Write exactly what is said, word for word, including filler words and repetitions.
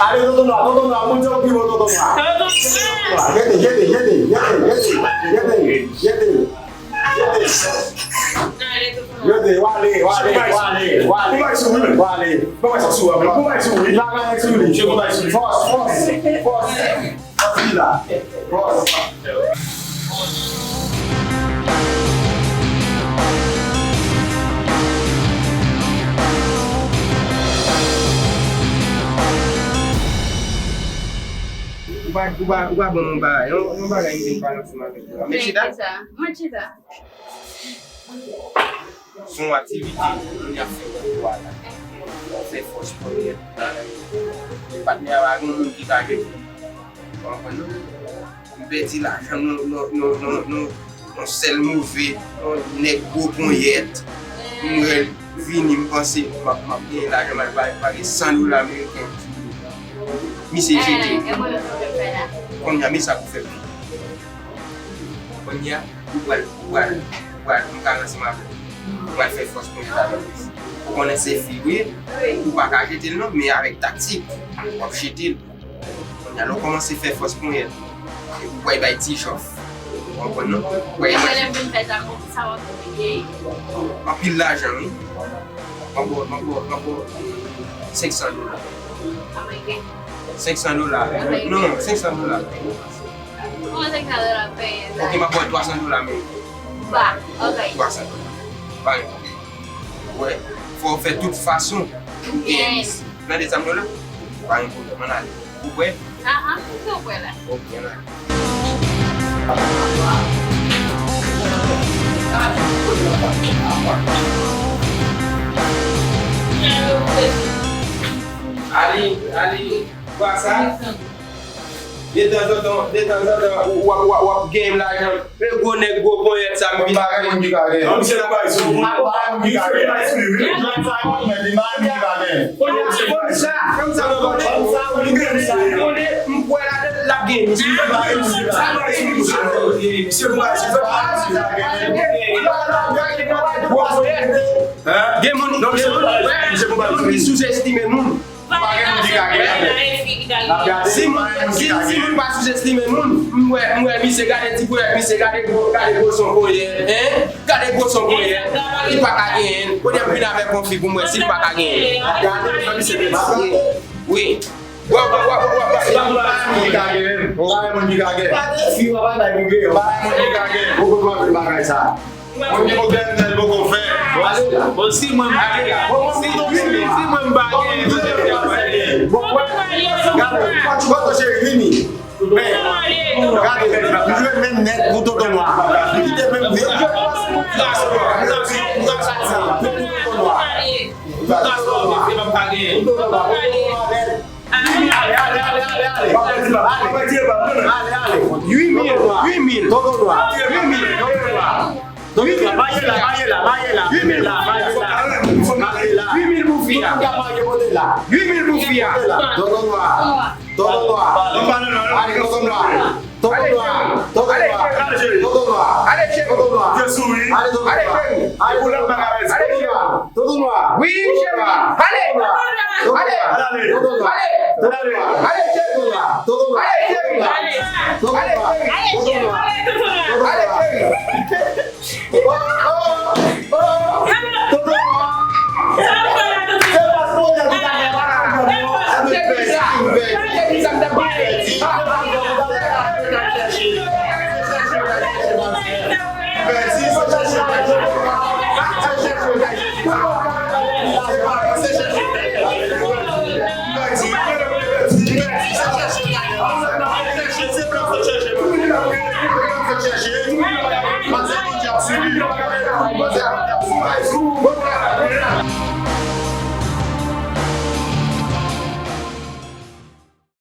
Ale, tonton nwa, tonton nwa, moun di w pi wo, tonton nwa. Jete, jete, jete, jete, jete, jete, jete, jete. Jete, wale, wale, wale, wale, wale. Fòs, fòs, fòs. Fòs la. Fòs. Ou pa, ou pa, ou pa ban m yon bagay, yon, yon bagay m vin pale ansanm avèk ou la. Men chita. Mwen chita. Se yon aktivite moun y ap fè pou yo a la. Fè fòs ponyèt la. Patnè a pa gen moun ki ka jete. Ou konprann non? M pèdi lajan nan, nan, nan, nan, nan, nan sèl move, yon nèg gwo ponyèt. M wè l vini, m panse m ap, m ap genyen lajan, m al pare, pare san dola ameriken. Misye jete. Kounye a, men sa pou fè. Kounye a, ou pral, ou pral, ou pral, m ka ranse m avè w. Ou pral fè fòs ponyèt avè l. Ou konnen se fi, wi. Ou pa ka jete l non, men avèk taktik, w ap jete l. Kounye a, lè w kòmanse fè fòs ponyèt, epi w pral bay ti jòf. Ou konprann non? Ou pral bay. Lè m vin fè sa, sa w ap touye. Anpil lajan, wi. M ap ba w, m ap ba w, m ap ba w, eh, senk san dola. Ameriken. Senk san dola. Ameriken. Non, senk san dola. Kòman senk san dola peye sa? Ok, m ap ba w twa san dola ameriken. Ba, ok. Twa san dola. Pa gen pwoblèm. Wè, fò w fè tout fason pou w genyen misye. Tande sa m di w la? Pa gen pwoblèm, ann ale. Ou prè? Ahan, m tou prè la. Ok, ann ale. Ali, Ali, kwa sa? Detanzantan, detanzantan, w ap, w ap, w ap genyen lajan. Men gwo nèg, gwo ponyèt sa m vin. Bagay moun ki ka genyen. Non, misye nan bagay sou li. Bagay moun ki ka genyen. Li pa moun ki ka genyen. Konnen sa, konnen sa, konnen sa, konnen m kwè ladan l ap genyen. Misye nan bagay moun ki ka genyen. Misye nan bagay sou li. Gen moun, gen moun, gen moun ki souzestime moun. Pa gen moun ki ka genyen. Si moun, si, si moun pa souzestime moun, m wè, m wè misye gade ti ponyèt, misye gade gwo, gade gwo son ponyèt, hein? Gade gwo son ponyèt, li pa ka genyen. Kounye a m vin avèk yon fi pou m wè si l pa ka genyen. Gade, misye te wi. Wè, wè, wè, wè, wè, wè. Bagay moun ki ka genyen. Bagay moun ki ka genyen. Bagay moun ki ka genyen. Bagay moun ki ka genyen. Ou konn bagay sa. Mwen gen pwoblèm nan poko fè. Bon, si mwen pa gen, si, si, si mwen pa gen, gade, gade, cheri, vini. Men, gade, m jwe menm nèt pou tonton nwa. M kite menm nèt. Tonton nwa. Ale, ale, ale, ale, ale. Ale, ale. Uit mil, uit mil. Uit mil. Uit mil. Uit mil pou fi a. Uit mil pou fi a. Tonton nwa. Tonton nwa. Ale, tonton nwa. Tonton nwa. Tonton nwa. Tonton nwa. Ale, cheri. Tonton nwa. Ale, tonton nwa. Ale, tonton nwa. Tonton nwa. Wi, cheri. Ale. Ale. Ale. Tonton nwa. Ale. Tonton nwa. Ale, cheri. Tonton nwa. Ale, cheri. Tonton nwa. Ale, cheri. Tonton nwa. Ale, cheri.